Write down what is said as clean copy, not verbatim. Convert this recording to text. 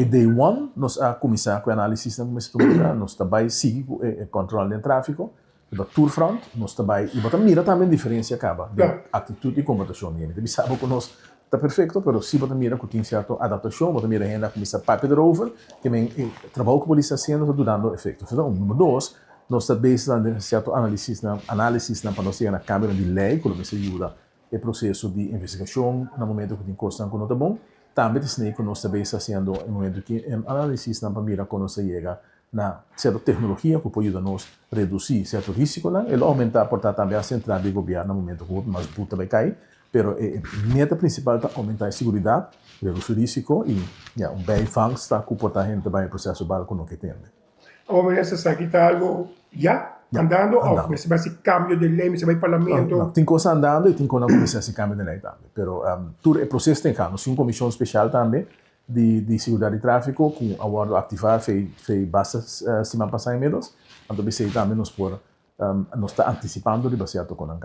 For day one, nos a kuminsá ku análisis nan kuminsá tuma, nos ta bai sigui ku e control di tráfiko, riba tur front, nos ta bai, i bo ta mira tambe diferensia kaba di aktitut i komportashon di hende. Mi sa ku nos ta perfekto, pero si bo ta mira ku tin sierto adaptashon, bo ta mira hende a kuminsá papia erover, ke men e trabou ku polis ta hasiendo ta dunando efekto. Esei ta un. Number dos, nos ta bezig den sierto análisisnan, análisisnan pa nos yega na kambionan di lei ku lo mester yuda e proseso di investigashon na momento ku tin kosnan ku no ta bon. Tambe ta esei ku nos ta bezig hasiendo e momento aki, análisisnan pa mira kon nos ta yega na sierto teknologia ku por yuda nos redusí sierto risikonan. E lo oumentá por ta tambe hasta entrada di gobièrnu na momento ku hopi mas but ta bai kai, pero e meta prinsipal ta oumentá e seguridat, redusí risiko i ya un bijvangst ta ku por ta hende bai e proseso bal ku no ke tende. Awor minister, esaki ta algo ya andando of mester bai hasi cambio di ley, mester bai parlamento? No, tin cos andando y tin cosnan cu mester hasi cambio di ley tambe, pero tur e proces ta en gang. Nos tin un comision special tambe di seguridad di trafico cu a wordo activa fei basta siman pasa inmiddels, anto bisey tambe nos por nos ta anticipando riba cierto conan.